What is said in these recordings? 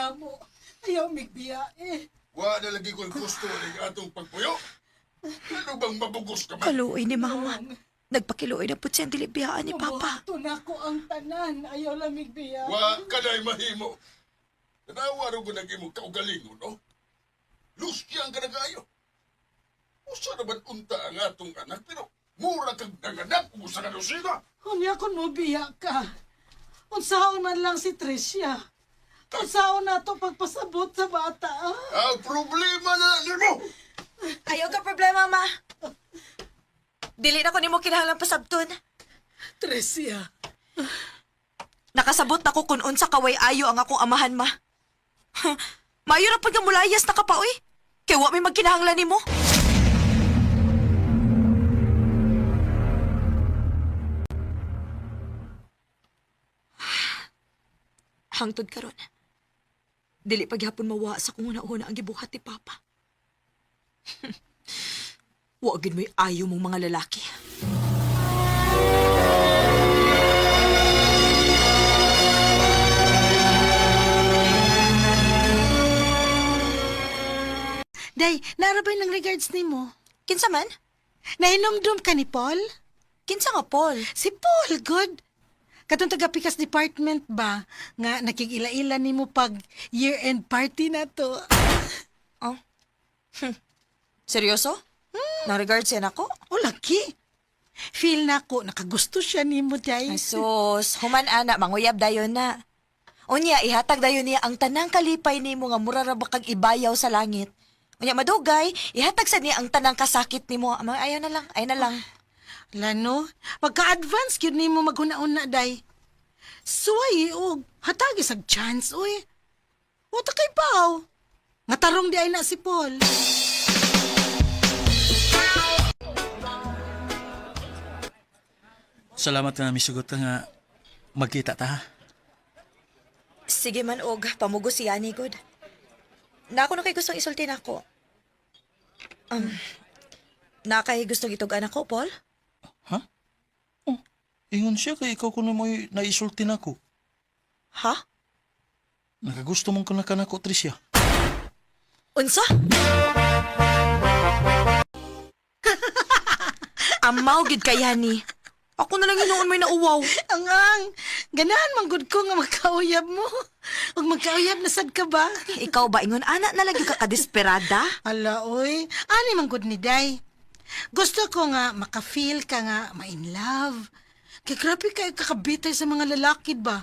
namo. Ayaw migbiya eh. Wa na lagi ko'y gusto ng atong pagpuyo. Ano bang mabugos ka man? Kaluoy ni Mama. Nagpakiluoy na po siya ang dilibiyaan ni Papa. Buhaton nako ang tanan. Ayaw lang migbiya. Wa ka na'y mahimo. Tanawa ro ko nag imong kaugalingon, no? Lusyang ka na kayo. Usa naman unta ang atong anak, pero mura kag nanganak kung usa ka lusina. Unya kun mo biya ka. Unsaon man lang si Tricia. Unsaon nato pagpasabot sa bata. Ah? Ang problema na nimo. Ayaw ka problema, Ma. Dili na ko nimo kinahanglan pasabton. Tricia. Nakasabot na ko kung unsa kaway ayo ang akong amahan, Ma. Mayo ra pud nga mulayas na ka pa, oy. Kay wa may magkinahanglan nimo. Hangtod karon. Dili paghapon mawa sa kung una-una ang gibuhat ni Papa. Wa gid mo'y ayo mong mga lalaki. Day, narabay ng regards nimo. Kinsa man? Nainomdom ka ni Paul? Kinsa nga, Paul? Si Paul, good. Katong taga Pikas Department ba nga nakig-ila-ila nimo pag year-end party na to. Oh. Seryoso? Nang regards yan ako? O laki. Feel na ko nakagusto siya nimo, Day. Ay, sus, human ana, manguyab dayon na. Unya, ihatag dayon niya ang tanang kalipay nimo nga mura ra ba kag ibayaw sa langit. Unya, madugay, ihatag sa niya ang tanang kasakit nimo. Amang ayaw na lang, ayaw na lang. Lano, pagka-advance gyud nimo maghuna-una, Day. Suway og hatagi sag chance oy. Uta kay paw. Nga tarong di ay na si Paul. Salamat nga misugot ka nga magkita ta ha. Sige man og pamugo si Yani god. Na ako na kay gustong isulti nako. Na kay gustong itug-an ako, Paul? Ha? Oh, ingon siya kay ikaw kuno mo'y naisulti nako. Ha? Nakagusto mong kuna kanako, Tricia. Unsa? Amaw gid kay Yani. Ako na lang hinuon may nauwaw. Ang ang, ganahan man gud ko nga magkauyab mo. Ug magkauyab na sad ka ba? Ikaw ba ingon ana na lang gyud ka kadesperada? Ala, oy. Ani man gud ni Day. Gusto ko nga maka-feel ka nga ma-in love. Kay grabe kay kakabitay sa mga lalaki ba?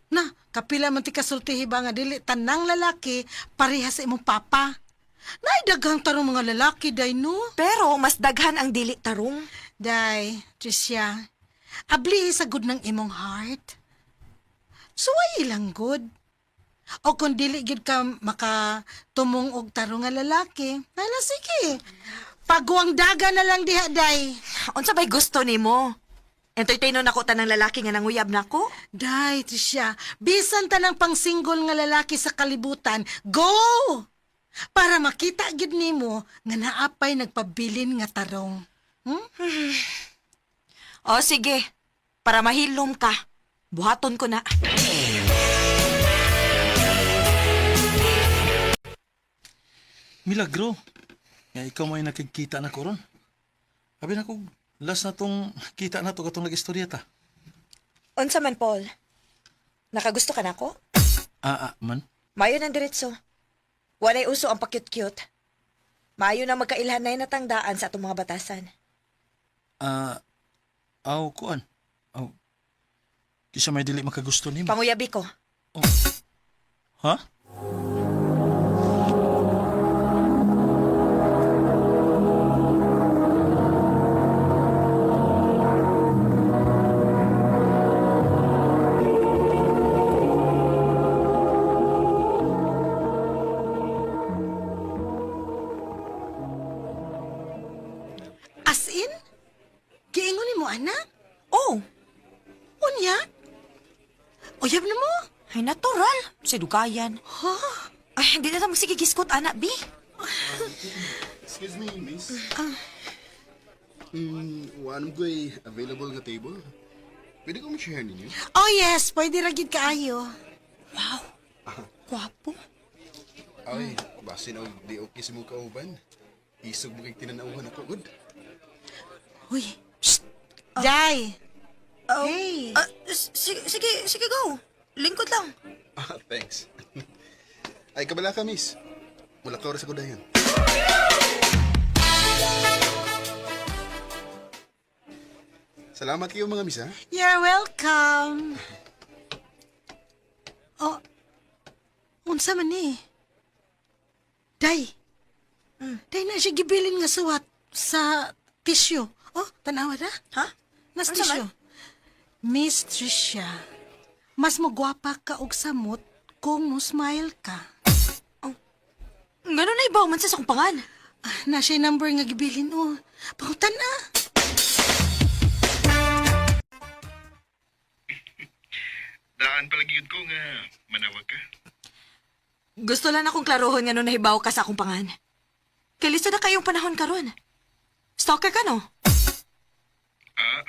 Na, kapila man ti kasultihi ba nga dili tanang lalaki pareha sa imong papa. Nay daghang tarong mga lalaki day no. Pero mas daghan ang dili tarong. Day, Tricia, abli sa good ng imong heart. Suway lang good. O kung dili gyud ka makatumong og tarong nga lalaki, hala sige. Paguang daga na lang diha, Day. Unsa bay gusto nimo? Entertainon nako tanang lalaki nga nanguyab nako? Day, Tricia, bisan tanang pang-single nga lalaki sa kalibutan, go! Para makita gyud nimo nga naapay nagpabilin nga tarong. O sige, para mahilom ka. Buhaton ko na. Milagro. Nga ikaw may nakikita na ko ron. Abi na ko, last na tong kita na to katong nag-istorya ta. Unsa man, Paul? Nakagusto ka nako? Ah, ah, man. Mayo ng diretso. Walay uso ang pakyut-cute. Mayo na magkailhan na natangdaan sa atong mga batasan. Ah, aw, kuan. Aw. Kisa may dili makagusto nimo. Panguyabi ko. Ha? As in? Giingon nimo anak? Oh, Unya? Uyab na mo? ay natural. Sa dugayan. Ay, hindi na ta magsigigiskot, ana, bi. Excuse me, miss. One ko'y available nga table. Pwede ko ma-share ninyo? Oh yes, pwede ra gid kaayo. Wow. Gwapo. Ay, basin og di okay sa mong kauban. Isog mo kay tinanawhan ako, good. Uy, shh! Day! Hey! Ah, sige, sige go. Lingkod lang. Ah, thanks. Ay, kabala ka, miss. Mula ka oras ako dayon. Salamat kayo mga miss, ha? You're welcome. Oh, unsa man ni? Day. Day na siya gibilin nga suwat sa tissue. Oh, tanawa na. Ha? Nas Unsa man? tissue. Miss Tricia, mas magwapa ka og samot kung mo smile ka. Ngano na ibaw man sa akong pangan? Ah, na siya number nga gibilin oh. Pangutan na. Daan pala gyud ko nga manawag ka. Gusto lang akong klarohon nga na hibaw ka sa akong pangan. Kay listo na kayong panahon karon. Stalker ka no? Ah,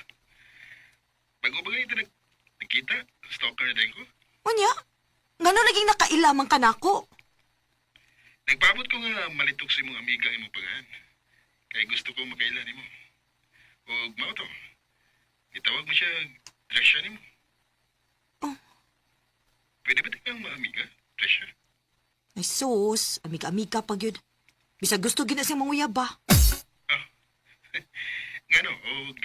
bago ba ganito nagkita? Stalker na din ko? Unya, ngano naging nakailamang ka nako? Nagpaabot ko nga malitok sa imong amiga imong pangan. Kay gusto ko makaila nimo. Og mao to. Gitawag mo siya Tresha nimo. Oh. Pwede ba kang maamiga, Tresha? Ay sus, amiga-amiga pag yun. Bisag gusto gina siyang manguyab ba? Ah. Ngano og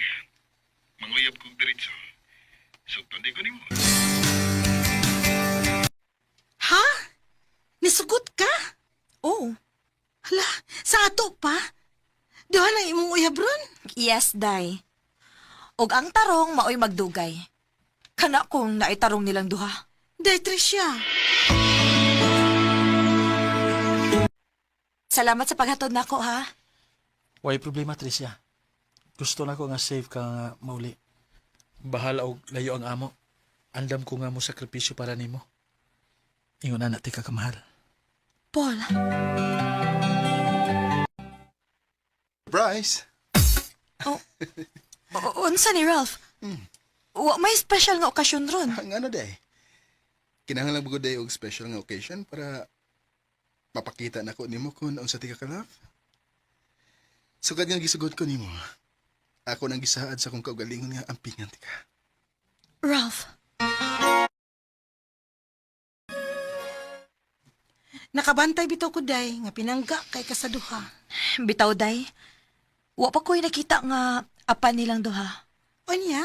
manguyab kog diretso. Sugton di ko nimo. Ha? Nisugot ka? Oh. Hala, sa ato pa? Duha na imong uyab ron? Yes, day. Og ang tarong maoy magdugay. Kana kung naitarong nilang duha. Day, Tricia. Salamat sa paghatod nako ha. Way problema, Tricia. Gusto na ko nga safe ka nga mauli. Bahala og layo ang amo. Andam ko nga mo sakripisyo para nimo. Ingon na ti ka kamahal. Paul, Surprise! oh, unsa ni Ralph? Wa may special nga okasyon ron. Ang ano day? Kinahanglan ba day og special nga occasion para mapakita nako nimo kung unsa ti ka ka-love? Sugad nga gisugot ko nimo. Ako nang gisaad sa akong kaugalingon nga ampingan ti ka. Ralph, Nakabantay bitaw ko, Day, nga pinangga kay kasaduha. bitaw day. Wa pa ko'y nakita nga apan nilang duha. Unya?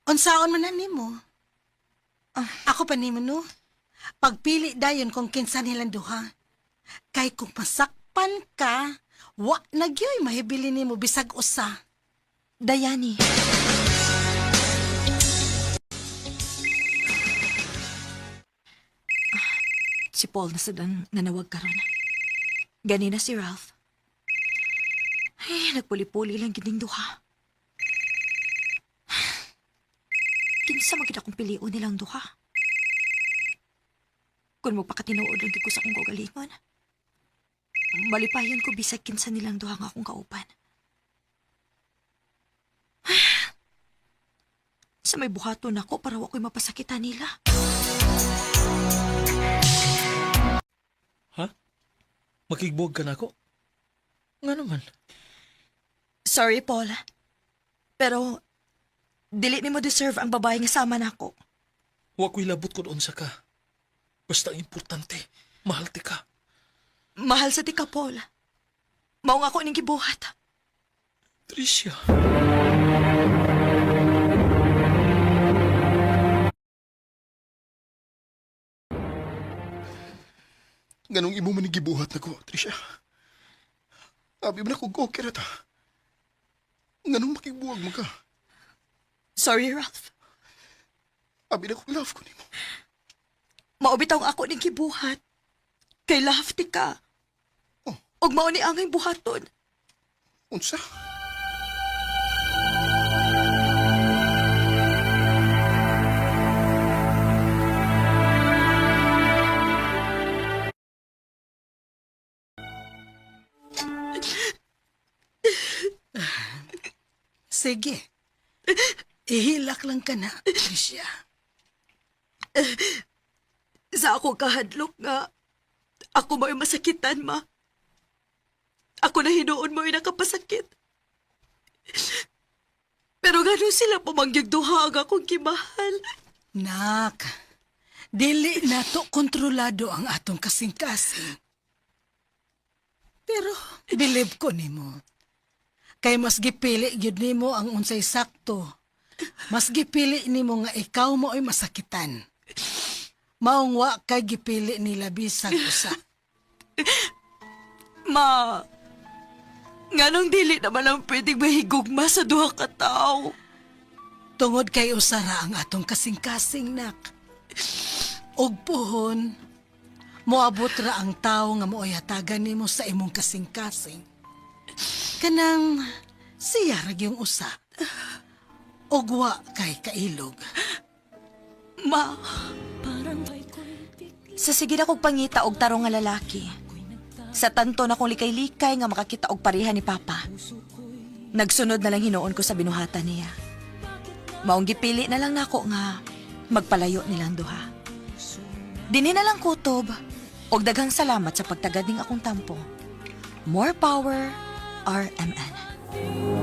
Unsaon man na nimo? Ako pa nimo no. Pagpili dayon kung kinsa nilang duha. Kay kung masakpan ka, wa na gyoy mahibili nimo bisag usa. Dayani. Ah, si Paul na sadang nanawag karon. Ganina si Ralph. Ay, nagpuli-puli lang gining duha. Kinsa man gid akong pilion nilang duha. Kung magpakatinuod lang gid ko sa akong kaugalingon. Malipayon ko bisag kinsa nilang duha nga akong kauban. Sa may buhaton ako para wa ko'y mapasakitan nila. Ha? Makigbuwag ka na ako? Nga naman. Sorry, Paul. Pero, dili nimo deserve ang babae nga sama nako. Wa ko'y labot kung unsa ka. Basta ang importante, mahal ti ka. Mahal sa ti ka, Paul. Mao nga ako ning gibuhat. Tricia. Ganong imo man gibuhat nako, Trisha. Abi man ako okay ra ta. Nganong makigbuwag mo ka? Sorry, Ralph. Abi na ko love ko nimo. Mao bitaw nga ako ning gibuhat. Kay love ti ka. Oh. Ug mao ni angay buhaton. Unsa? Sige. Ihilak lang ka na, Tricia. Sa ako kahadlok nga, ako mo'y masakitan, ma. Ako na hinuon mo'y nakapasakit. Pero gano'n sila pumangyag duha ang akong gimahal. Nak, dili nato kontrolado ang atong kasing-kasing. Pero bilib ko nimo. Kay mas gipili gyud nimo ang unsay sakto. Mas gipili nimo nga ikaw mao'y masakitan. Maong wa kay gipili nila bisag usa. Ma, nganong dili naman ang pwedeng mahigugma sa duha ka tawo. Tungod kay usara ang atong kasing-kasing, nak. Og puhon, moabot ra ang tawo nga mao'y hatagan nimo sa imong kasing-kasing. Kanang siya ra gyung usa. Og wa kay kailog. Ma, sa sige na kong pangita og tarong nga lalaki. Sa tanto na kong likay-likay nga makakita og pareha ni Papa. Nagsunod na lang hinuon ko sa binuhatan niya. Maong gipili na lang nako nga magpalayo nilang duha. Dinhi na lang kutob og daghang salamat sa pagtagad ning akong tampo. More power, RMN.